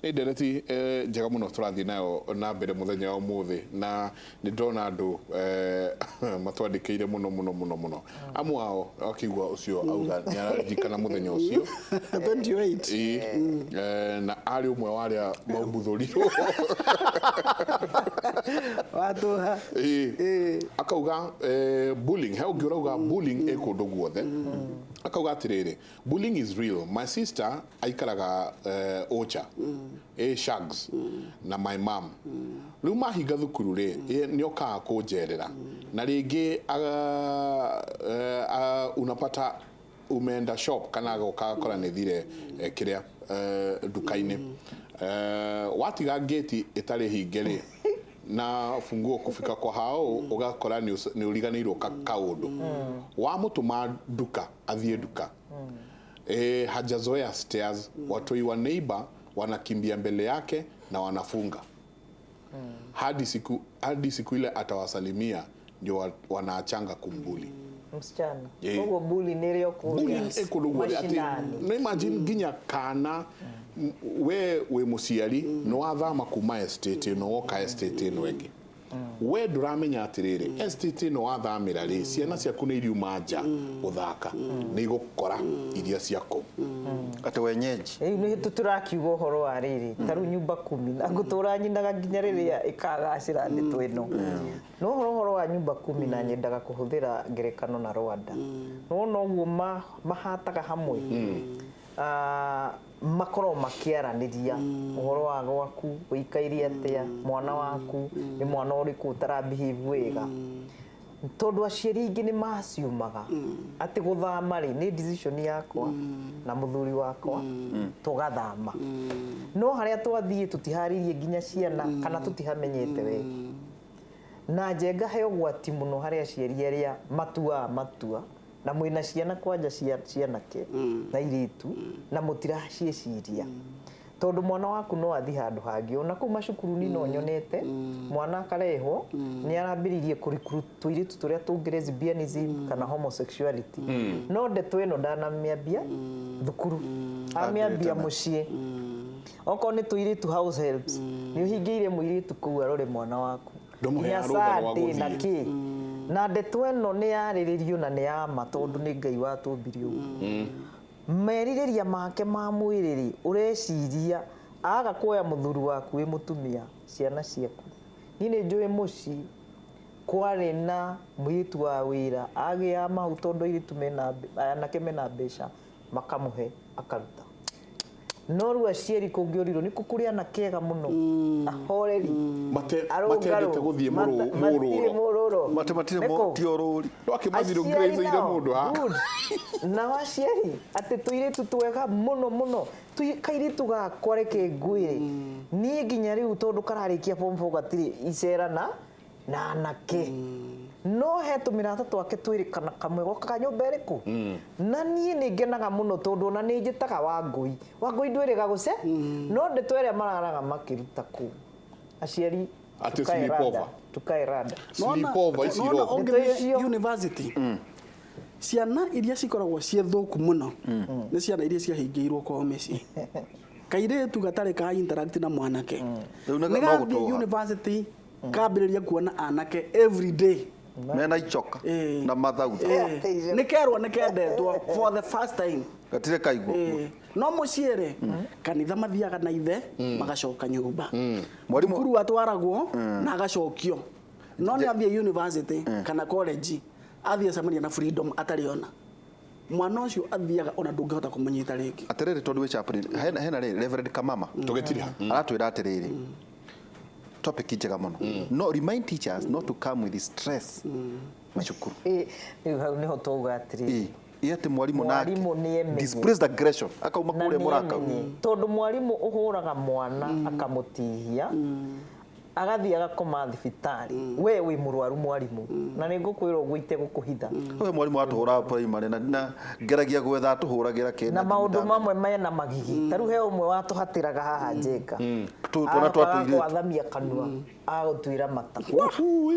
Nĩ ndereti njega mũno tũrathiĩ nayo na mbere mũthenya wa ũmũthĩ, na nĩ ndĩrona andũ matwandĩkĩire mũno mũno mũno mũno. Amwe ao akĩigua ũcio auga nĩ araririkana mũthenya ũcio. 28. Ĩĩ, na arĩ ũmwe wa arĩa maumbuthũrirwo. Watũha. Ĩĩ. Akauga bullying, he ũngĩ ũrauga bullying ĩ kũndũ guothe. Akauga atĩrĩrĩ, "Bullying is real. My sister aikaraga ocha ĩ shags na my mom. Rĩu mahinga thukuru rĩ, nĩ okaga kũnjerera na rĩngĩ unapata umeenda shop kana agoka agakora nĩ thire kĩrĩa nduka-inĩ. Watiga ngĩti ĩtarĩ hinge rĩ, na funguo kufika kwa hao ũgakora nĩ ũriganĩirwo kaũndũ. Wamũtũma nduka, athiĩ nduka, hajazoea stairs. Watoi wa neighbor wanakimbia mbele yake na wanafunga hadi siku ile atawasalimia ndio wanaachanga kumbully." Msichana. Koguo bully nĩ ĩrĩ o kũrĩa Bullying ĩ kũndũ guothe atĩ mashinani. No imagine nginya kana we wĩ mũciari nĩ wathama kuma estate ĩno woka estate ĩno ĩngĩ, we ndũramenya atĩrĩrĩ, estate ĩno wathamĩra rĩ, ciana ciaku nĩ iriuma nja gũthaka, nĩ igũkora iria cia kũu. Atĩ wenyeji. Rĩu nĩ tũrakiuga ũhoro wa rĩrĩ, ta rĩu nyumba kumi na ngũtũra nyinaga nginya rĩrĩa ĩkagacĩra ndeto ĩno. No ũhoro wa nyumba kumi na nyendaga kũhũthĩra ngerekano na Rwanda. Nĩwona ũguo mahataga hamwe. Makorwo makĩaranĩria ũhoro wa gwaku ũikaire atĩa, mwana waku nĩ mwana ũrĩkũ ũtara behave wega, tondũ aciari aingĩ nĩ maciumaga atĩ gũthama rĩ, nĩ decision yakwa na mũthuri wakwa tũgathama, no harĩa twathiĩ tũtiharĩirie nginya ciana kana tũtihamenyete wega. Na njenga he ũgwati mũno harĩ aciari arĩa matuaga matua na mwĩna ciana kwanja cia cianake na airĩtu na mũtiraciĩciria, tondũ mwana waku no athiĩ handũ hangĩ. Ona kũu macukuru-inĩ no nyonete mwana akarehwo nĩ arambĩrĩirie kũ-recruit tũirĩtu tũrĩa tũngĩ lesbianism kana homosexuality, no ndeto ĩno ndanamĩambia thukuru, amĩambia mũciĩ. Okorwo nĩ tũirĩtu house helps, nĩ ũhingĩire mũirĩtu kũu arore mwana waku Ndũmũheaga nginya rũtha rwa Sunday na gũthiĩ. kĩ. Na ndeto ĩno nĩ yarĩrĩrio na nĩ ya ma, tondũ nĩ Ngai watũmbire ũguo. Merirĩria make ma mwĩrĩ rĩ, ũreciria aga kuoya mũthuri waku wĩ mũtumia, ciana ciaku. Niĩ nĩ njũĩ mũciĩ kwarĩ na mũirĩtu wa wĩra agĩaga mahu, tondũ airĩtu mena anake mena mbeca, makamũhe akaruta. No rĩu aciari kũngĩũrirwo nĩ kũrĩ anake ega mũno ahoreri arũngarũ, Matendete gũthiĩ matirĩ mũrũrũ. Mũrũrũ. Mate matirĩ Nĩkũ? ti orũri. Ndwakĩmathirũ Aciari ngiraicaire nao, mũndũ ha. Good. Nao aciari atĩ tũirĩtu twega mũno mũno, kairĩtu gakwa reke ngwĩre niĩ nginya rĩu tondũ kararĩkia form 4 gatirĩ icera na anake, no he tũmĩrata twake twĩrĩ kana kamwe gokaga nyũmba ĩrĩkũ, na niĩ nĩ ngenaga mũno tondũ ona nĩ njĩtaga Wangũi. Wangũi ndwĩrĩga gũce no ndeto ĩrĩa mararaga makĩruta kũu aciari. Atĩ Tukae rada, sleepover. Tukae rada. Sleepover ici Nona iroko. Ndeto ũngĩthiĩ icio. university, ciana iria cikoragwo ciĩ thũku mũno nĩ ciana iria ciahingĩirwo kwao mĩciĩ, kairĩtu gatarĩ ka interact na mwanake. Rĩu nĩ no gathiĩ gũtũha. university kambĩrĩria kuona anake every day. Mena icoka na mathautha. Nĩ kerwo nĩ kendetwo for the first time. Gatirĩ kaigua. No mũciĩ rĩ, kanitha mathiaga na ithe magacoka nyũmba. Mwarimũ- Thukuru atwaragwo na agacokio, no nĩ athiĩ university kana college, athiĩ acemania na freedom atarĩ ona mwana ũcio athiaga, ona ndũngĩhota kũmũnyita rĩngĩ. Atĩrĩrĩ, tondũ wĩ chaplain, hena rĩ Reverend Kamama Tũgĩtiriha. Aratwĩra atĩrĩrĩ, topic njega mũno, no remind teachers not to come with stress macukuru. Rĩu hau nĩho twauga atĩrĩrĩ, Ĩ atĩ mwarimũ nake Mwarimũ nĩemenye. displays aggression akauma na kũrĩa mũrakau. nĩemenye, tondũ mwarimũ ũhũraga mwana akamũtihia agathiĩ agakoma thibitarĩ, we wĩ mũrwaru mwarimũ, na nĩ ngũkwĩra ũguo itegũkũhitha. Ũyũ mwarimũ atũhũraga primary na ngeragia gwetha atũhũragĩra kĩna. Na maũndũ mamwe mena magigi, ta rĩu he ũmwe watũhatĩraga haha njenga. Twana twa tũirĩtu. Gwathamia kanua agũtuĩra mata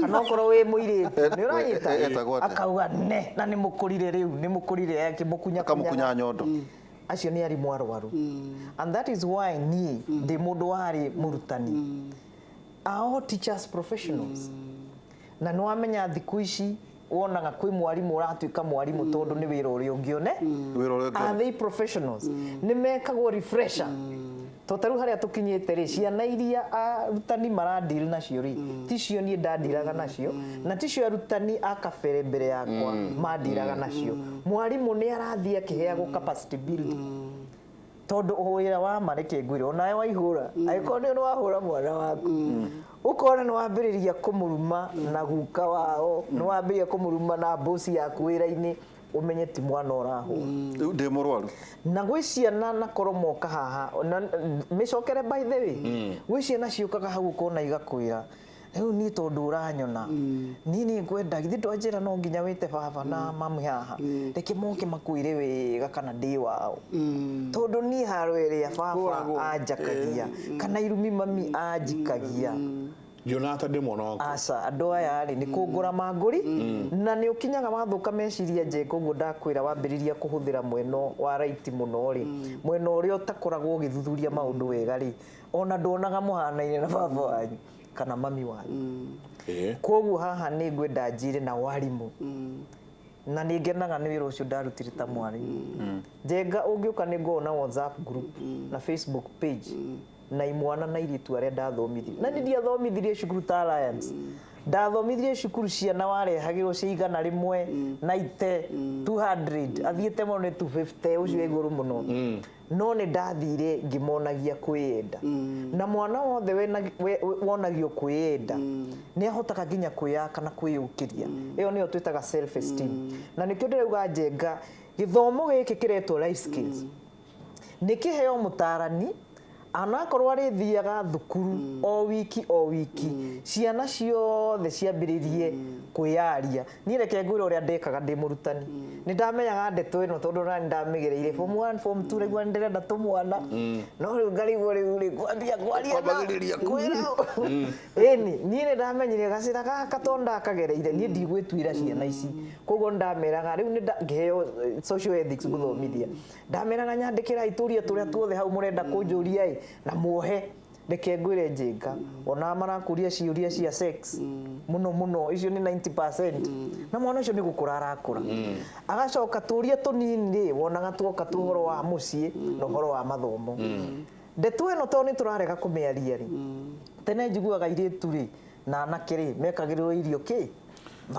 kana okorwo wĩ mũirĩtu nĩ ũranyita. Etagwo atĩa? Akauga ne na nĩ mũkũrire, rĩu nĩ mũkũrire, akĩmũkunya. Akamũkunya nyondo. Acio nĩ arimũ arwaru, and that is why niĩ ndĩ mũndũ warĩ mũrutani. Are all teachers professionals? Na nĩ wamenya thikũ ici wonaga kwĩ mwarimũ ũratuĩka mwarimũ tondũ nĩ wĩra ũrĩa ũngĩone. Wĩra ũrĩa ũngĩone. Are they professionals? Nĩ mekagwo refresher? To ta rĩu harĩa tũkinyĩte rĩ, ciana iria arutani maradeal nacio rĩ, ticio niĩ ndandiraga nacio, na ticio arutani a kabere mbere yakwa mandiraga nacio. Mwarimũ nĩ arathiĩ akĩheagwo capacity building, tondũ wĩra wa ma, reke ngwĩre, onawe waihũra, angĩkorwo nĩ wahũra mwana waku, ũkona nĩ wambĩrĩria kũmũruma na guka wao, nĩ wambĩrĩria kũmũruma na mbosi yaku wĩra-inĩ, ũmenye ti mwana ũrahũra. Rĩu ndĩ mũrwaru. Na gwĩ ciana na korwo moka haha na mĩcokere, by the way, gwĩ ciana ciũkaga hau ũkona igakwĩra, rĩu niĩ tondũ ũranyona niĩ nĩ ngwenda, githĩ ndwanjĩra no nginya wĩte baba na mami haha, reke moke makwĩre wega kana ndĩ wao, tondũ niĩ haro ĩrĩa baba Hũragwo. anjakagia kana irumi mami anjikagia. Ndionaga ta ndĩ mwana waku. Aca, andũ aya rĩ, nĩ kũngũra mangũri, na nĩ ũkinyaga wathũka meciria njenga. Ũguo ndakwĩra, wambĩrĩria kũhũthĩra mwena wa right mũno rĩ, mwena ũrĩa ũtakoragwo ũgĩthuthuria maũndũ wega rĩ, ona nduonaga mũhanaine na baba wanyu kana mami wanyu. Koguo haha nĩ ngwenda njire na warimũ, na nĩ ngenaga nĩ wĩra ũcio ndarutire ta mwarimũ. Njenga, ũngĩũka nĩ ngoragwo na WhatsApp group na Facebook page na imwana na airĩtu arĩa ndathomithirie, na nĩ ndiathomithirie cukuru ta Alliance, ndathomithirie cukuru ciana warehagĩrwo cia 100 na ite 200, athiĩte mũno nĩ 250, ũcio wĩ igũrũ mũno. No nĩ ndathire ngĩmonagia kwĩyenda, na mwana wothe wonagio kwĩyenda nĩ ahotaga nginya kwĩyaka na kwĩyũkĩria. Ĩyo nĩyo twĩtaga self esteem. Na nĩkĩo ndĩrauga, Njenga, gĩthomo gĩkĩ kĩretwo life skills nĩ kĩheo mũtarani anakorwo arĩthiaga thukuru o wiki o wiki, ciana ciothe ciambĩrĩrie kwĩyaria. Niĩ reke ngwĩre ũrĩa ndekaga ndĩ mũrutani. Nĩ ndamenyaga ndeto ĩno tondũ nani ndamĩgereire form 1, form 2. Rĩu ndĩrenda tũmwana, no rĩu ngarigwo rĩu rĩ kwambia kwaria na Kwambagĩrĩria. Kwĩra ĩni niĩ nĩ ndamenyire gacĩra gaka tondũ ndakagereire niĩ ndigwĩtuĩra ciana ici. Koguo nĩ ndameraga rĩu nĩ ngĩheo social ethics gũthomithia, ndameraga nyandĩkĩra itũria tũrĩa tuothe hau mũrenda kũnjũria ĩ na muohe. Reke ngwĩre Njĩnga, ona marakũria ciũria cia sex mũno mũno, icio nĩ 90%, na mwana ũcio nĩ gũkũra arakũra. Agacoka tũria tũnini rĩ, wonaga tuoka tu ũhoro wa mũciĩ na ũhoro wa mathomo. Ndeto ĩno tondũ nĩ tũrarega kũmĩaria rĩ, tene njiguaga airĩtu rĩ na anake rĩ mekagĩrĩrwo irio kĩ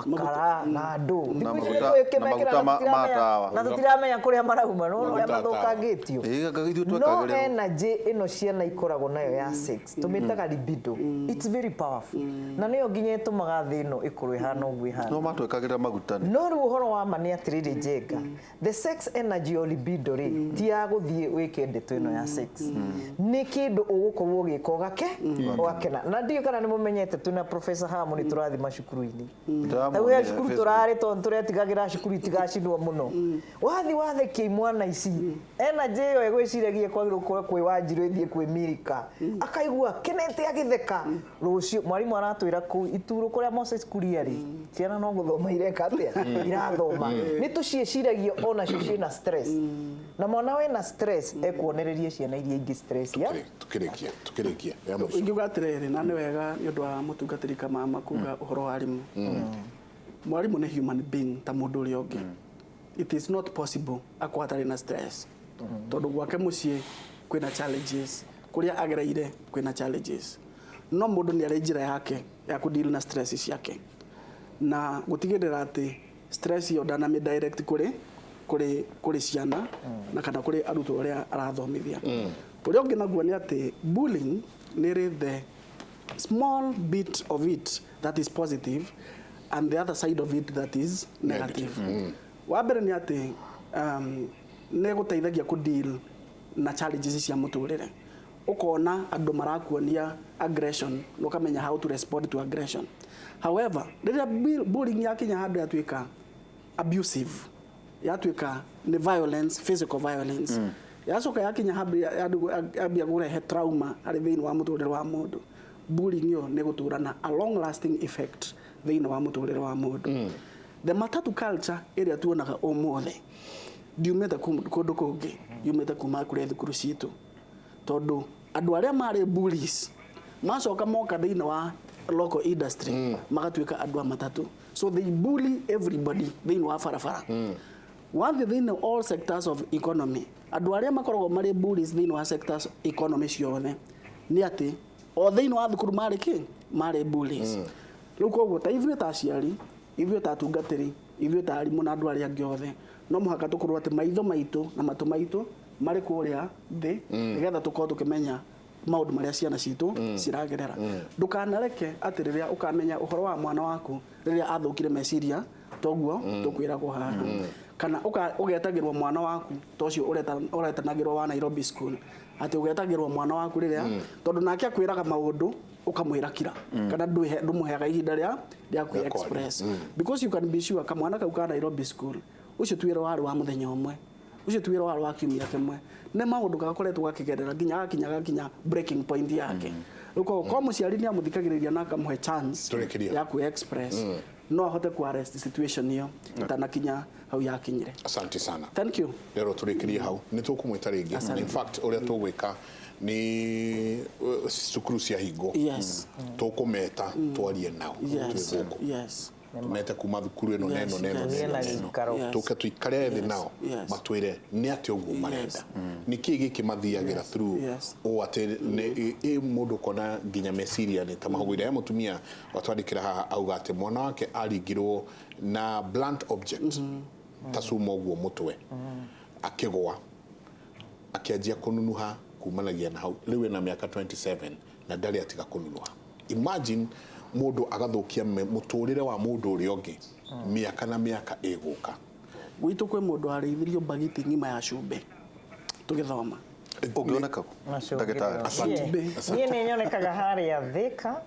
makara na andũ. Na Thikũ ici maguta- nĩ na maguta ma tawa. na tũtiramenya kũrĩa marauma, no ũrĩa Maguta ma tawa. mathũkangĩtio. Ĩĩ, ithuĩ No twekagĩrĩrwo. energy ĩno ciana ikoragwo nayo ya sex tũmĩtaga libido. It's very powerful, na nĩyo nginya ĩtũmaga thĩ ĩno ĩkorwo ĩhana ũguo ĩhana. No matwekagĩra maguta nĩ No rĩu ũhoro wa ma nĩ atĩrĩrĩ, Njenga, the sex energy or libido rĩ, ti ya gũthiĩ wĩke ndeto ĩno ya sex, nĩ kĩndũ ũgũkorwo ũgĩka ũgake ũgakena. Na ndiũĩ kana nĩ mũmenyete twĩna Professor Hamo, nĩ tũrathiĩ macukuru-inĩ. Tau he cukuru tũrarĩ tondũ tũretigagĩra cukuru itigacinwo mũno. Wathi wathekia imwana ici, energy ĩyo ĩgwĩciragia kwagĩrĩirwo gũkorwo kwĩ Wanjirũ ĩthiĩ kwĩ Milika, akaigua kenete agĩtheka. Rũciũ mwarimũ aratwĩra kũu ituro kũrĩa Moses Kuria rĩ, ciana no gũthoma ireka atĩa, irathoma. Nĩ tũciĩciragia onacio ciĩna stress, na mwana wĩna stress ekuonereria ciana iria ingĩ stress ya Tukĩrĩkia, tukĩrĩkia ya mũico. Ingiuga atĩrĩrĩ, na nĩ wega nĩ ũndũ wa mũtungatĩri Kamama kuga ũhoro wa arimũ. Mwarimũ nĩ human being ta mũndũ ũrĩa ũngĩ. It is not possible akorwo atarĩ na stress, tondũ gwake mũciĩ kwĩna challenges, kũrĩa agereire kwĩna challenges. No mũndũ nĩ arĩ njĩra yake ya kũdeal na stress ciake na gũtigĩrĩra atĩ stress ĩyo ndanamĩ direct kũrĩ ciana na kana kũrĩ arutwo arĩa arathomithia. Ũrĩa ũngĩ naguo nĩ atĩ bullying nĩ ĩrĩ the small bit of it that is positive and the other side of it that is negative. Wa mbere nĩ atĩ nĩ gũteithagia kũ deal na challenges cia mũtũrĩre, ũkona andũ marakuonia aggression na ũkamenya how to respond to aggression. However, rĩrĩa bullying yakinya handũ yatuĩka abusive, yatuĩka nĩ violence, physical violence, yacoka yakinya handũ yambia kũrehe trauma harĩ thĩinĩ wa mũtũrĩre wa mũndũ, bullying ĩyo nĩ gũtũra na a long lasting effect thĩinĩ wa mũtũrĩre wa mũndũ. The matatu culture ĩrĩa tuonaga ũmũthĩ Ndiumĩte kũndũ kũngĩ, yumĩte kuma kũrĩ thukuru citũ, tondũ andũ arĩa marĩ bullies macoka moka thĩinĩ wa local industry magatuĩka andũ a matatũ, so they bully everybody thĩinĩ wa barabara. Wathiĩ thĩinĩ all sectors of economy, andũ arĩa makoragwo marĩ bullies thĩinĩ wa sectors economy ciothe nĩ atĩ o thĩinĩ wa thukuru marĩ kĩ marĩ bullies. Rĩu koguo ta ithuĩ ta aciari, ithuĩ ta atungatĩri, ithuĩ ta arimũ na andũ arĩa angĩ othe, no mũhaka tũkorwo atĩ maitho maitũ na matũ maitũ marĩ kũrĩa thĩ, nĩgetha tũkorwo tũkĩmenya maũndũ marĩa ciana citũ ciragerera. Ndũkanareke atĩ rĩrĩa ũkamenya ũhoro wa mwana waku rĩrĩa athũkire meciria, toguo tũkwĩragwo haha, kana ũgetagĩrwo mwana waku ta ũcio ũretanagĩrwo wa Nairobi School, atĩ ũgetagĩrwo mwana waku rĩrĩa tondũ nake akwĩraga maũndũ ũkamwĩra kira, kana ndũmũheaga ihinda rĩa kwĩ Rĩa kwaria. express, because you can be sure kamwana kau ka Nairobi School ũcio ti wĩra warĩ wa mũthenya ũmwe, ũcio ti wĩra warĩ wa kiumia kĩmwe, nĩ maũndũ gakoretwo gakĩgerera nginya gakinya breaking point yake. Rĩu koguo ko mũciari nĩ amũthikagĩrĩria na akamũhe chance Tũrĩkĩrie. ya kwĩ express, no ahote ku arrest situation ĩyo ĩtanakinya hau yakinyire. Asante sana. Thank you. Rero tũrĩkĩrie hau, nĩ tũkũmwĩta rĩngĩ. In fact, ũrĩa tũgwĩka nĩ cukuru ciahingwo, tũkũmeta twarie nao twĩ gũkũ, mete kuma thukuru ĩno na ĩno na ĩno Tũgĩe na na ĩno na ĩno. gĩikaro. Tũke tũikare thĩ nao, matwĩre nĩ atĩ ũguo marenda, nĩ kĩĩ gĩkĩ mathiagĩra through, ũũ atĩ ĩ mũndũ ũkona nginya meciria nĩ ta mahũgũire. He mũtumia watwandĩkĩra haha auga atĩ mwana wake aringirwo na blunt object ta cuma ũguo mũtwe, akĩgwa, akĩanjia kũnunuha kumanagia na hau. Rĩu ena mĩaka 27 na ndarĩ atiga kũnunuha. Imagine mũndũ agathũkia mũtũrĩre wa mũndũ ũrĩa ũngĩ mĩaka na mĩaka ĩgũka. Gwitũ kwĩ mũndũ warĩithirio mbagiti ng'ima ya cumbĩ tũgĩthoma. Ũngĩoneka kũ? Ndagĩtarĩ. Asante. Niĩ nĩ nyonekaga harĩa Thika,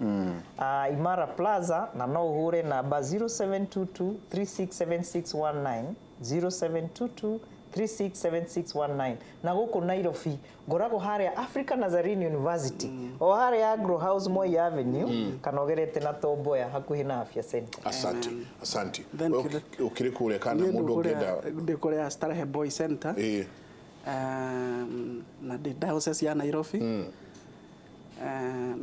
Imara Plaza, na no ũhũre namba 0722 367619, 0722 367619. Na gũkũ Nairobi ngoragwo harĩa Africa Nazarene University, o harĩa Agro House, Moi Avenue, kana ũgerete na Tomboya hakuhĩ na Afya Center. Asante, asante. Thank you. Ũkĩrĩ kũrĩa kana Niĩ mũndũ ũngĩenda? ndĩ kũrĩa Starehe Boy Center, na ndĩ diocese ya Nairobi.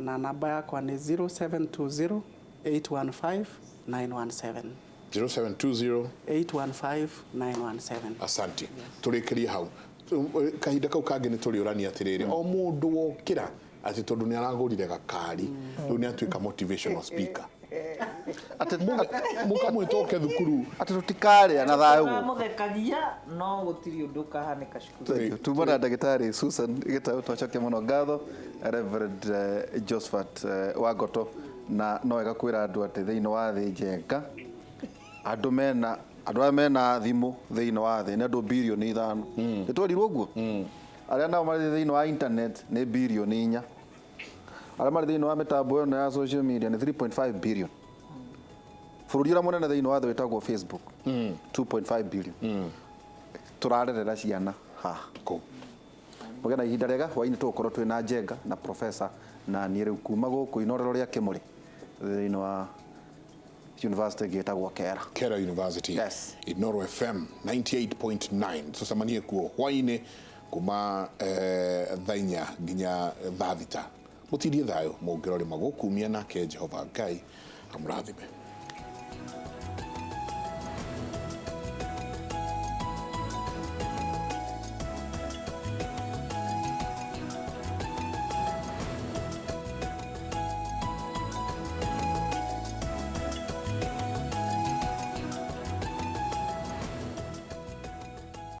Na namba yakwa nĩ 0720 815 917. 0720 815 917. Asante, tũrĩkĩrie hau. Kahinda kau kangĩ nĩ tũrĩũrania atĩrĩrĩ, o mũndũ wokĩra atĩ tondũ nĩ aragũrire gakari rĩu nĩ atuĩka motivational speaker, mũkamwĩta oke thukuru. Atĩ tũtikarĩa na thayũ gũkũ. Mũthekagia no gũtirĩ ũndũ ũkahanĩka cukuru. Thank you. Tuma na ndagĩtarĩ Susan Gĩtaũ, twacokia mũno ngatho Reverend Josephat Wangoto, na no wega kwĩra andũ atĩ thĩinĩ wa thĩ njenga andũ mena andũ arĩa mena thimũ thĩinĩ wa thĩ nĩ andũ birioni 5, nĩ twerirwo ũguo. Arĩa nao marĩ thĩinĩ wa internet nĩ birioni 4, arĩa marĩ thĩinĩ wa mĩtambo ĩno ya social media nĩ 3.5 billion. Bũrũri ũrĩa mũnene thĩinĩ wa thĩ wĩtagwo Facebook, 2.5 billion. Tũrarerera ciana haha. Kũ. Mũgĩe na ihinda rĩega. Hwainĩ tũgũkorwo twĩ na Njenga na professor na niĩ rĩu kuma gũkũ inorero rĩa Kĩmũrĩ thĩinĩ wa university ĩngĩ ĩtagwo Kera. Kera University. Yes. Inoro FM 98.9, tucemanie kuo hwainĩ kuma thaa 4 nginya thaa 6. Mũtindie thayũ mũngĩrorĩma gũkumia nake Jehova Ngai amũrathime.